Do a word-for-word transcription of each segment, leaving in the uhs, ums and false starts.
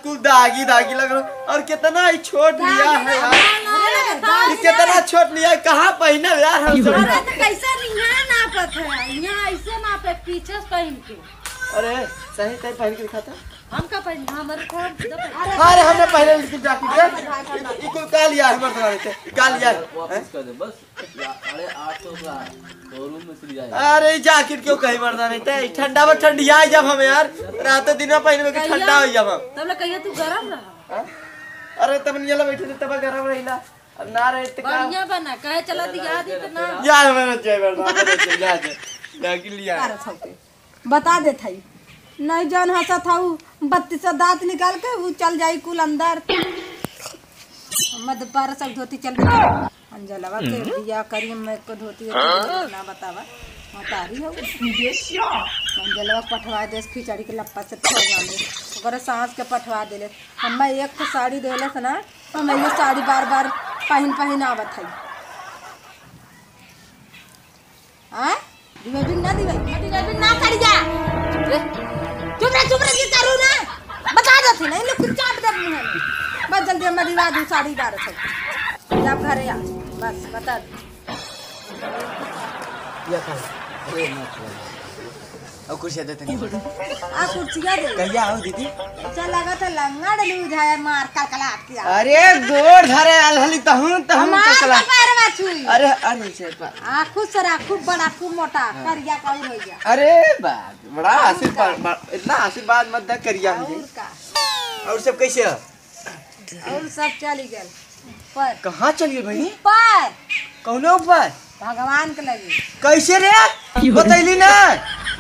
कुल दागी दागी लग रहा। और कितना ही छोट लिया है यार। अरे, ये कितना छोट लिया है, कहाँ पहिनब यार हम सब? अरे, तो कैसे यहाँ नापत है? यहाँ ऐसे नापे, पीछे से पहिन के। अरे, सही सही पहिन के दिखाता। हम का पहिन? हमारे को हम सीधा पहिन। अरे, हमने पहले इसकी जैकेट है। ये कुल का लिया है, मर्द वाले से? का लिया है? वापस कर दे, बस। या, साढ़े आठ सौ का शोरूम में से लिया है। अरे, जैकेट क्यों कहीं मर्दा नहीं ते? ठंडा में ठंडी आई जब हम यार, रातों दिन में पहिनबे के ठंडा हो जब हम। तब ले कहिया तू गरम रहा। हाँ? अरे, तब नियला बैठे थे, तब गरम रहिला। अब ना रहे तो का? बढ़िया बना, कहे चला दिया दी तो ना। यार, हमारा जय मर्दा, हमारा जय, यार, जय। जैकेट लिया। अरे, छौटे। बता देत हई। नहीं जौन हंसत हऊ, बत्तीस दांत निकाल के ऊ चल जाई कुल अंदर। मत बारह सौ धोती चल गई। अंजलवा के बियाह करी, मैं को धोती है, ना बतावा। मतारी हो। अंजलवा पठवा देस खिचड़ी के लप्पा से थोड़ा में। ओकरे सास के पठवा देले। हम्मे एक ठो साड़ी देले से ना, हम ये साड़ी बार बार पहिन पहिन आवत हई। हाँ? दिवे बिन ना दिवे, दिवे बिन ना चढ़ जा। चुप रे, चुप रे, चुप रे, की करू ना? बता दे थे ना, इन लोग कुछ चाट दे मुंह में। बस जल्दी हम दिवा दूं साड़ी बारह सौ। जा घरे आ, बस बता दे। या खा। अरे ना खा। और कुछ दे तनी। आ कुर्सिया दे। कहिया आओ दीदी? अच्छा लगा था लंगड़ लूझ है मार कलकलात किया। अरे गोड़ धरे अलहली तहूं, तहूं हमार कलकला। कपार बा छुई। अरे, अरे, से पा- आ, खुश रहा, खूब बड़ा, खूब मोटा, हाँ। करिया कौन हो गया। अरे बाप, बड़ा और आशीर्वाद, का? बा-, इतना आशीर्वाद मत दे, करिया हो और जाए। का? और सब कैसे है? और सब चली गल पर। कहाँ चली गल बहिनी? पर। कौने ऊपर? भगवान के लगे। कैसे रे? बतैली ना।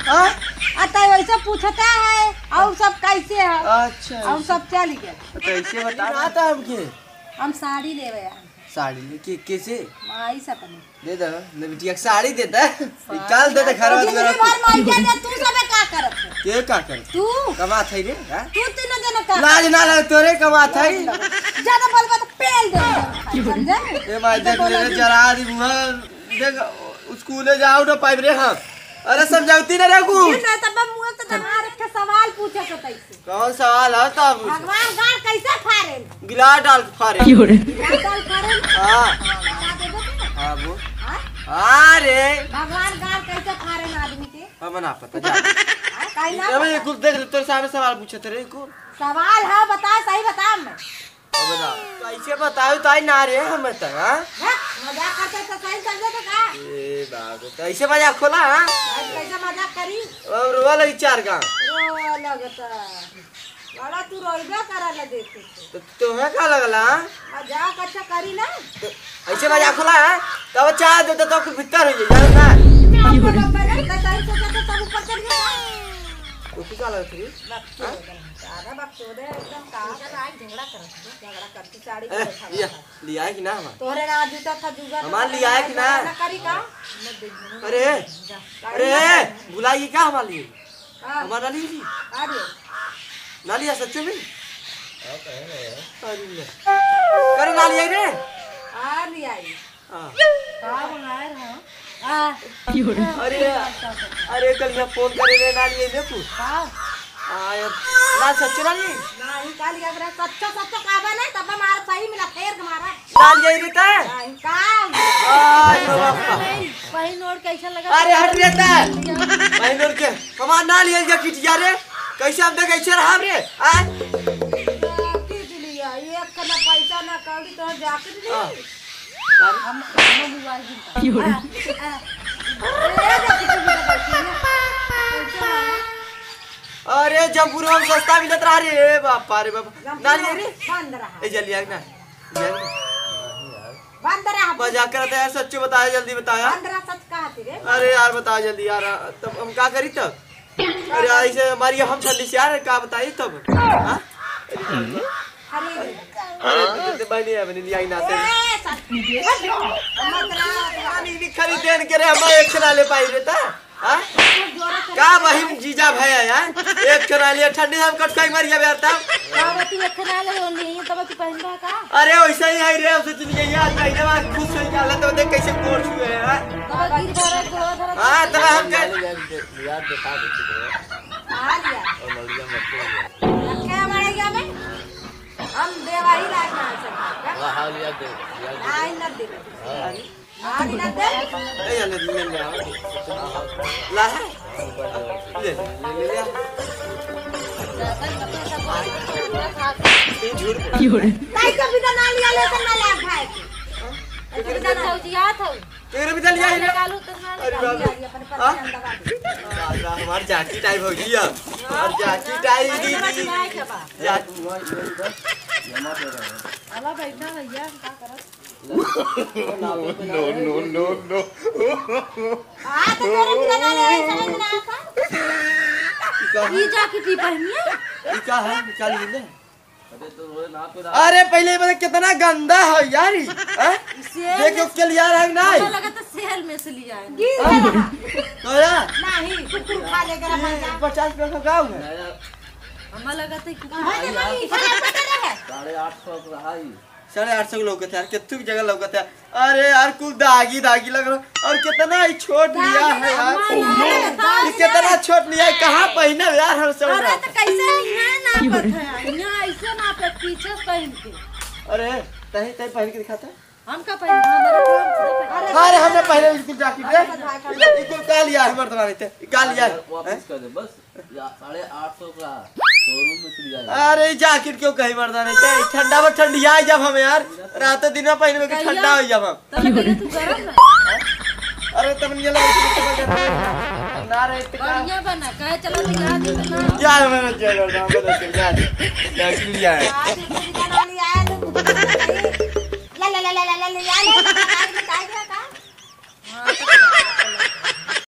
हाँ? आ, तो वैसे पूछता है, और सब कैसे है? अच्छा, और अच्छा। सब चली गल। तो ऐसे बता। ना था हमके। हम साड़ी लेवे आए। साड़ी लेके कैसे? माई से अपने। दे दे, ले बिटिया के साड़ी दे दे। निकाल दे दे घर में। जिंदगी भर माई के दे, तू सबे का करत है? के का करत? तू। कमात है रे, हाँ? तू तीनों जने का लाज ना लगे तोरे कमात है। ज्यादा बोलबा तो पेल दे, समझे? ए माई, देख ले रे, जरा दी मुँह, देख, स्कूले जाओ ना पाइब रे हम। अरे समझौती ना रे कुछ। ये ना तब मुँह से तुम्हारे के सवाल पूछे के तैसे। कौन सवाल है तब? भगवान गाड़ कैसे फाड़े? गिलास डाल के फाड़े। क्यों रे? गिलास डाल फाड़े? हाँ। बता देबो तो? हाँ, वो। हाँ? हाँ रे। भगवान गाड़ कैसे फाड़े आदमी के? हमें ना पता, जा। हाँ, काहे ना अबे, पता? ये कुल देख ले, तोरे सामने सवाल पूछे थे रे, कुल। सवाल है, बता, सही बता मैं। अब बता, कैसे बताओ, ताई ना रे, हमें तो, हाँ? हैं? मजाक करते तो सही समझे तो का? ए बाबू, कैसे मजाक खोला, हाँ? आज कैसे मजाक करी? अब रोवा लगी चार गाँव। रोवा लगता। बड़ा तू रोइबे करा ले देखे से। तो तुम्हें का लगला, हाँ? मजाक अच्छा करी ना। तो ऐसे मजाक खोला, हाँ? तब चाय दे दे तो कुछ भीतर हो जाए, जानो ना? आपको बब्बर है, तो सही सोचा तो सब ऊपर चढ़ गया। तो तू का लगत रही? बकचोद, हाँ? ज्यादा बकचोद है एकदम का। झगड़ा करत है। झगड़ा करती साड़ी ए, में बैठा ये, हुआ था। लिया है कि ना हमार? तोहरे ना जूता था, जूता हमार था, लिया है कि ना? ना करी का? अरे, जा। अरे, भुला गई का हमार लिए? हाँ। हमार ना लिए जी? आ रही है। ना लिया सच्चे में? अरे ले। अरे ना लिया रे? आ लिया है। हाँ। का मंगाए रहा? आ। अरे, अरे, कल मैं फोन करे रे, ना लिए रे तू। का? आ, यार, ना सच्चे ना लिए? नहीं, का लिया मेरा सच्चा, सच्चा काबा नहीं, तब हमारा सही मिला, फेर तुम्हारा। ना लिए रे तै? नहीं, का? आ, यो बाप। वही नोट कैसा लगा? अरे, हट रे तै। वही नोट के, हमार ना लिए जा किटिया रे, कैसे हम दे कैसे रहा रे? आ? किट लिया, एक ना पैसा ना कौड़ी तो जाके हाँ। हम, हम मोबाइल की की हो रही? आ, आ, आ, अरे, जम्बूरा में सस्ता मिलत रहा रे, ए बापा रे बापा। ना लिए रे। बंद रहा। ए, जल्दी आ ना। जल्दी। बंद रहा। मजाक करत है यार, सच्चे बताया, जल्दी बताया। बंद रहा, सच कहा थी रे। अरे यार, बताया जल्दी यार, तब हम का करी तब? अरे, ऐसे हमारी हम ठंडी से यार, का बताई तब? हाँ? अरे, अरे, तो, तो बहनी है, बहनी लिया ही ना से। ए, सच। मत रहा। हम इन्हीं खरीदे के रे, हम एक ना ले पाई रे, ता? हाँ? का बहिन जीजा भैया यार? एक ना ले, ठंडी हम कट खाई मर गया यार, तब? का बा, तू एक ना ले, ओनली, तब तू पहन रहा का? अरे, वैसे ही आई रे, हमसे चली गई यार, महीने बाद खुश हो गया, तो देख कैसे गोर छुए हैं, हाँ? तब गिर पड़ा, गोर धरा। हाँ, तब हम कह- यार, देखा दे, चुप रहो। आ लिया। और मौलिया मत बोल। रखे हमारे यहाँ में? लिया दे, लिया दे। आई ना दे। हाँ। आई ना दे। ए, या ले, ले, ले, आ। ला है। ले, ले, ले, ले, ले। तू झूठ बोल। ताई का बिदा ना लिया ले, तो ना ले भाई। तेरे बिदा ना। चौजिया था। तेरे बिदा लिया है ना? निकालो तो ना। अरे बाप रे। हाँ? दादा, हमार जाकी टाइप हो गई अब। हमार जाकी टाइप दीदी। जाकी। अला बैठा भैया, हम का करब? No, no, no, no। हाँ, तो तोरे भी लगा ले, समझ ना आता। ई का है? ई जाकी टी पहनिए। ई का है? निकाल ले। अरे तो रोए ना तो। अरे पहले ये बता कितना गंदा है यार ई, हैं? इसे देख के लिया रहा है कि नहीं? हमें लगा था सेल में से लिया है। गिर हाँ? गया। तो यार नहीं, कुकुर खा ले कर ये मजा। पचास रुपया का गाँव है। हमें लगा था कि हाँ, तो नहीं, इधर पकड़ रहे। साढ़े आठ सौ का रहा ही। साढ़े आठ सौ के लौकत है यार, कितने की जगह लौकत है। अरे यार, कुल दागी दागी लग रहा। और कितना ही छोट लिया है यार। ये कितना छोट लिया है, कहाँ पहने यार हम सब? अरे तो कैसे यहाँ नापत है? यहाँ ऐसे नापे, पीछे से पहन के। अरे, तही, तही पहन के दिखाता। हम का पहन, हमारे काम से पहन। अरे, हमने पहले बिल्कुल जाकेट रे। ये कुल का लिया है मर्दवा ने ते? का लिया है? वापस कर दे बस। या, साढ़े आठ सौ का शोरूम में चली जाएगा। अरे, जैकेट क्यों कहीं मर्दा नहीं? ते ठंडा में ठंडिया जब हम यार, रात दिन में पहनबे के कहिया? ठंडा हो जब हम। तब कहिया तू गरम है? अरे, तब नहीं लगे, तब गरम है। ना रे, इतने का बढ़िया बना, कहे चलो तो याद ही तो ना। यार, मैंने क्या कर रहा हूँ, मैंने क्या कर रहा हूँ? जैकेट लिया है। आज इतने का ना लिया है, तो कुछ नहीं। ला, ला, ला।